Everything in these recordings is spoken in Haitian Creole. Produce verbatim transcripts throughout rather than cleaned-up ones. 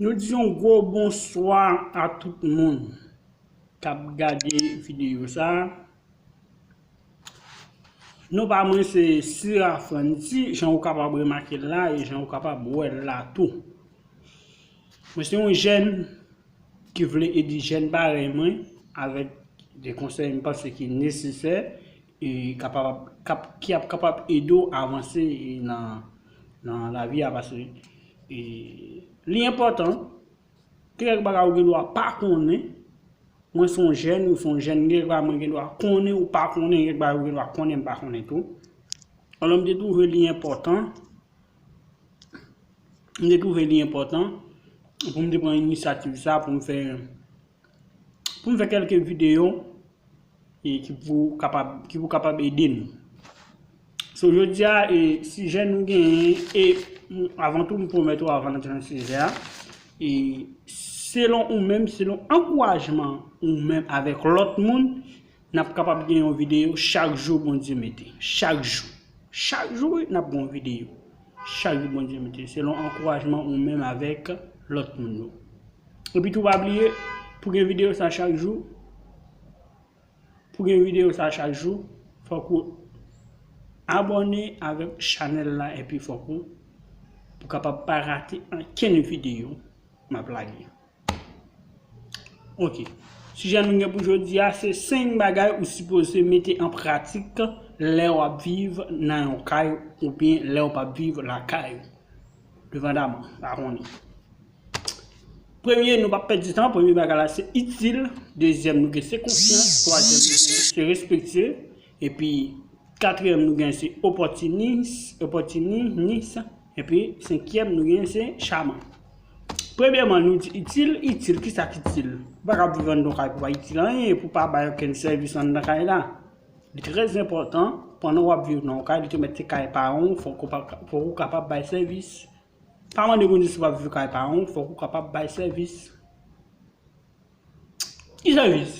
Nou di yon gwo bonswa a tout moun k ap gade videyo sa a. Non pa mwen se Sira Frandy, jan ou kapab remake l la e jan ou kapab wè l la tou. Mwen se yon jèn ki vle ede jèn parèy mwen avèk de konsèy m panse ki nesesè e kapab, kap, ki ap kapab ede w avanse e nan, nan lavi a, paske e, li enpòtan. Gen kèk bagay ou gen dwa pa konnen. Mwen se yon jèn, ou se yon jèn, gen kèk bagay mwen gen dwa konnen, ou pa konnen, gen kèk bagay ou gen dwa konnen, m pa konnen tou. Alò, m te twouve li enpòtan, m te twouve li enpòtan pou m te pran inisyativ sa, pou m fè, pou m fè kèlke videyo e ki pou kapab, ki pou kapab ede nou. So, jodi a, e, sijè nou genyen, e, m, avan tou, m pwomèt ou avan n antre nan sijè a, e, selon ou menm, selon ankourajman ou menm avèk lòt moun, n ap kapab gen yon videyo chak jou Bondye mete. Chak jou. Chak jou, wi, n ap gen yon videyo. Chak jou Bondye mete. Selon ankourajman ou menm avèk lòt moun yo. Epi tou, pa bliye, pou gen videyo sa chak jou, pou gen videyo sa chak jou, fòk ou abòne avèk chanèl la, epi fòk ou, pou kapab pa rate ankenn videyo m ap lage. Ok. Sijè nou gen pou jodi a, se senk bagay ou sipoze mete an pratik lè w ap viv nan yon kay oubyen lè w p ap viv lakay ou. Depandaman, pa konnen. Premye, nou p ap pèdi tan, premye bagay la se itil, dezyèm nou gen se konfyans, twazyèm nou gen se respektye, epi katriyèm nou gen se opòtinis, opòtinis, epi senkyèm nou gen se chaman. Premyèman, nou di itil, itil, kisa k itil? Ou pa ka viv anndan yon kay pou pa itil anyen, pou pa bay okenn sèvis anndan kay la. Li trè enpòtan, pandan w ap viv nan yon kay, li te mèt se kay paran w, fòk ou pa, fòk ou kapab bay sèvis. Pa mande Bondye si w ap viv kay paran w, fòk ou kapab bay sèvis. Ki sèvis?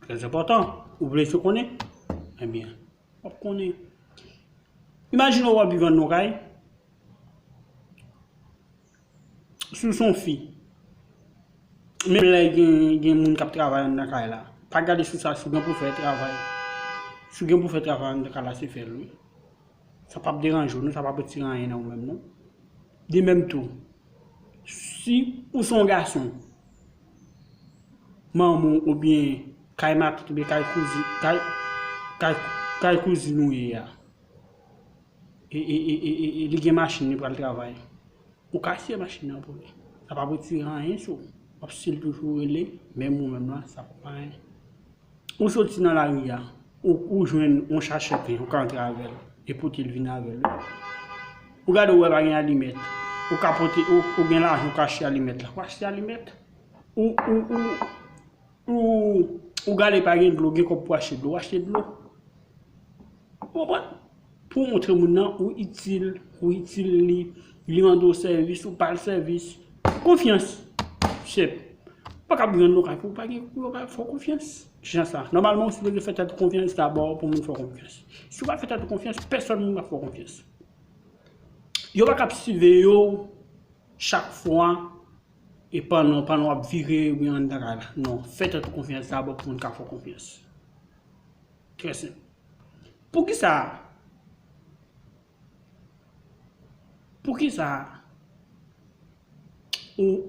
Trè enpòtan. Ou vle fè konnen? Ebyen, w ap konnen. Imajine w ap viv anndan yon kay. Si w se yon fi, menm lè gen, gen moun k ap travay anndan kay la, pa gade sou sa, si w gen pou fè travay. Si w gen pou fè travay anndan kay la, se fè l, wi. Sa p ap deranje w, non, sa p ap retire anyen nan ou menm, non. De menm tou, si ou se yon gason, manman w oubyen kay matant oubyen kay kouzin, kay, kay, kay kouzin ou ye a, e, e, e, e, e, e li gen machin, li pral travay. Ou ka siye machin nan pou li. Sa p ap retire anyen sou ou. W ap still toujou rele, menm ou menm la, sa p ap anyen. Ou soti nan lari a, ou, ou jwenn yon sachè pen, ou ka antre avè l, e pote l vin avè l. Ou gade, ou wè pa gen alimèt. Ou ka pote, ou, ou gen lajan, ou ka achte alimèt la. Ou achte alimèt. Ou, ou, ou, ou, ou gade pa gen dlo, gen kòb pou achte dlo, ou achte dlo. Ou konprann? Pou w montre moun nan ou itil, ou itil li, li mande w sèvis, ou ba l sèvis. Konfyans. Sèp. Ou pa ka viv anndan yon kay pou w pa gen, pou yo pa fè w konfyans. Kijan sa? Nòmalman, ou sipoze fè tèt ou konfyans dabò pou moun fè w konfyans. Si w pa fè tèt ou konfyans, pèsòn moun p ap fè w konfyans. Yo pa ka ap siveye w chak fwa e pandan, pandan w ap vire oubyen anndan kay la. Non, fè tèt ou konfyans dabò pou moun ka fè w konfyans. Trè senp. Poukisa? Poukisa? Ou,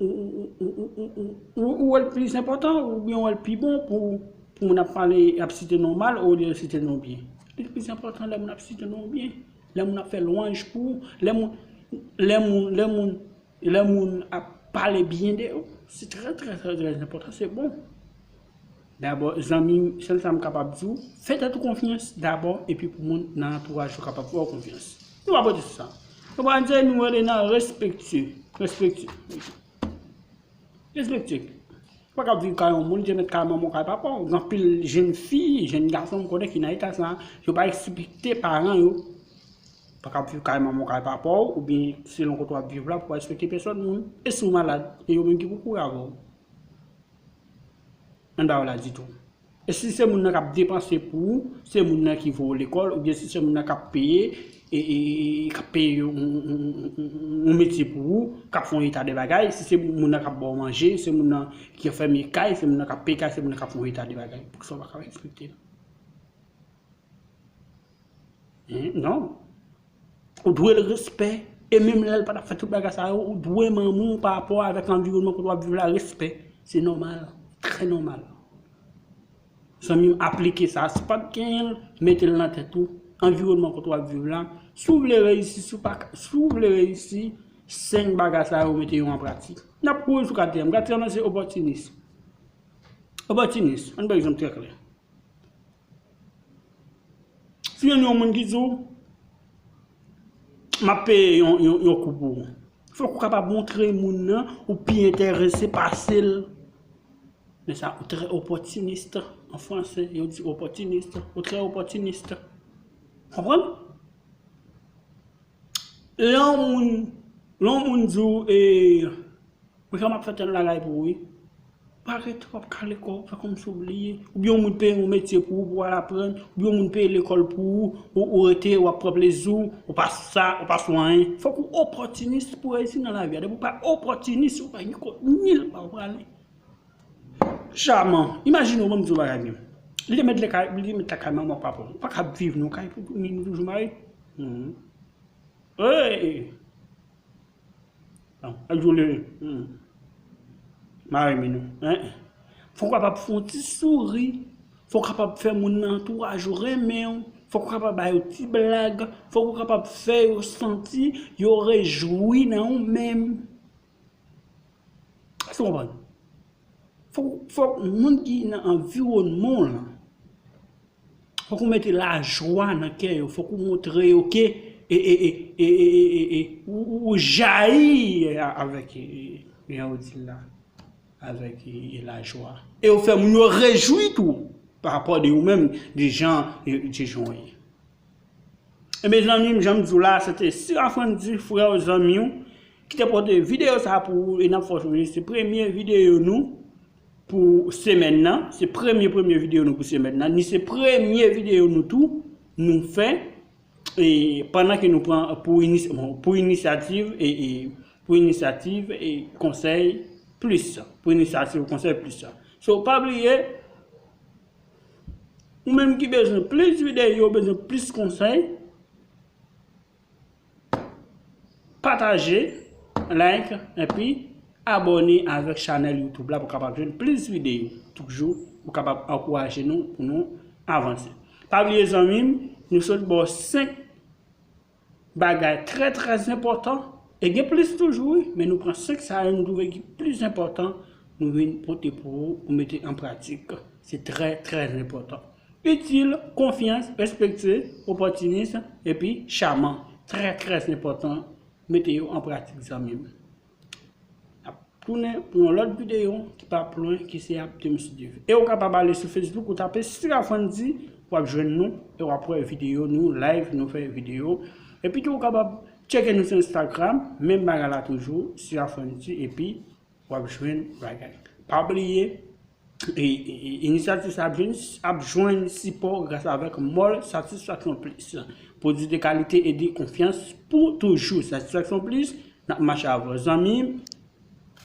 ou, ou wè l plis enpòtan, oubyen ou wè l pi bon pou, pou moun ap pale, ap site non w mal, olye site non w byen? Li plis enpòtan lè moun ap site non w byen, lè moun ap fè lwanj pou ou, lè moun, lè moun, lè moun, lè moun ap pale byen de ou. Se trè, trè, trè, trè enpòtan, se bon. Dabò, zanmi m, sèl sa m kapab di w, fè tèt ou konfyans dabò, epi pou moun nan antouraj ou kapab fè w konfyans. Nou pa pote sou sa. Nou pral di nou rele nan respektye. Respektye. Respektye. Ou pa ka ap viv kay yon moun, li te mèt kay manman w, kay papa w. Gen anpil jèn fi, jèn gason m konnen ki nan eta sa, yo pa respekte paran yo. Ou pa ka ap viv kay manman w, kay papa w, oubyen selon kote w ap viv la, pou w pa respekte pèsòn moun. E si w malad, e yo menm ki pou kouri avè w. Ann ba yo la ditou. E si se moun nan k ap depanse pou ou, se moun nan ki voye w lekòl, oubyen si se moun nan k ap peye, e, e, e, e k ap peye yon, yon, yon, yon, yon metye pou ou, k ap fè yon eta de bagay, si se moun nan k ap ba w manje, se moun nan ki fèmen kay, se moun nan k ap peye kay, se moun nan k ap fè yon eta de bagay. Poukisa w pa ka respekte l? Hein? Non. Ou dwe l respè. E menm lè l pa t ap fè tout bagay sa yo, ou dwe manman w pa rapò avèk anviwònman kote w ap viv la respè. Se nòmal. Trè nòmal. Zanmi m, aplike sa. Si w pa t genyen l, mete l nan tèt ou. Anviwònman kote w ap viv la. Si w vle reyisi, si w pa ka, si w vle reyisi, senk bagay sa yo, mete yo an pratik. N ap kouri sou katriyèm. Katriyèm nan se opòtinis. Opòtinis. Ann pran egzanp trè klè. Si gen yon moun ki di w, "M ap peye yon, yon, yon kou pou ou," fòk ou kapab montre moun nan ou pi enterese pase l. Men sa, ou trè opòtinis. An franse, yo di opòtinis. Ou trè opòtinis. Konprann? Lè yon moun, lè yon moun di w, e, "Mwen ka m ap fè tèl bagay pou ou, wi." Pa rete w ap kale kò w, fè kòmsi w bliye. Oubyen yon moun peye yon metye pou ou, pou w al aprann. Oubyen yon moun peye lekòl pou ou, ou, ou rete, w ap pran plezi w, ou pa sou sa, ou pa sou anyen. Fòk ou opòtinis pou w reyisi nan lavi a. Depi w pa opòtinis, ou pa gen kote nil pa w prale. Chaman, imajine w, ban m di w bagay byen. Li te met lakay, li te met lakay manman w, papa w. Ou pa ka ap viv nan yon kay pou ni nou toujou mare. Mhm. Hey! Bon, ak Jolene, hmm. Mare men nou, hein? Fòk ou kapab fè yon ti souri. Fòk ou kapab fè moun nan antouraj ou renmen w. Fòk ou kapab ba yo ti blag. Fòk ou kapab fè yo santi yo rejwi nan ou menm. Èske w konprann? Fòk, fòk moun ki nan anviwònman w lan, fòk ou mete lajwa nan kè yo, fòk ou montre yo ke, e, e, e, e, e, e, e, e, ou, ou, ou jayi a-, avèk, e, e, jan yo di l la, avèk, e, e, lajwa. E ou fè moun yo rejwi tou, pa rapò de ou menm, de jan, e, de jan w ye. E mezanmi, jan m di w la, se te Sirafrandy, frè w, zanmi w, ki te pote videyo sa pou ou, e n ap fè w sonje, se premye videyo nou pou semèn nan, se premye, premye videyo nou pou semèn nan, ni se premye videyo nou tou, nou fè, e pandan ke nou pran pou inis-, bon, pou inisyativ, e, e pou inisyativ, e Konsèy Plis, pou inisyativ Konsèy Plis. So, pa bliye, ou menm ki bezwen plis videyo, bezwen plis konsèy, pataje, like, epi abòne avèk chanèl YouTube la pou w kapab jwenn plis videyo. Toujou, pou w kapab ankouraje nou pou nou avanse. Pa bliye, zanmi m, nou sot ba w senk bagay trè, trè enpòtan. E gen plis toujou, wi, men nou pran senk sa yo, nou twouve ki plis enpòtan, nou vin pote pou ou, pou mete an pratik. Se trè, trè enpòtan. Itil, konfyans, respekte, opòtinis, epi chaman. Trè, trè enpòtan. Mete yo an pratik, zanmi m. N ap tounen pou yon lòt videyo ki p ap lwen, ki se ap de m si Dye vle. E ou kapab ale sou Facebook, ou tape Sirafrandy, w ap jwenn nou, e w ap wè videyo nou, live, nou fè videyo. Epi tou, ou kapab tcheke nou sou Instagram, menm bagay la toujou, Sirafrandy, epi w ap jwenn bagay. Pa bliye, e, e, e, inisyativ sa ap jwenn, ap jwenn sipò gras avèk Mall Satisfaction Plus. Pwodui de kalite e de konfyans pou toujou. Satisfaction Plus, n ap mache avè w, zanmi m.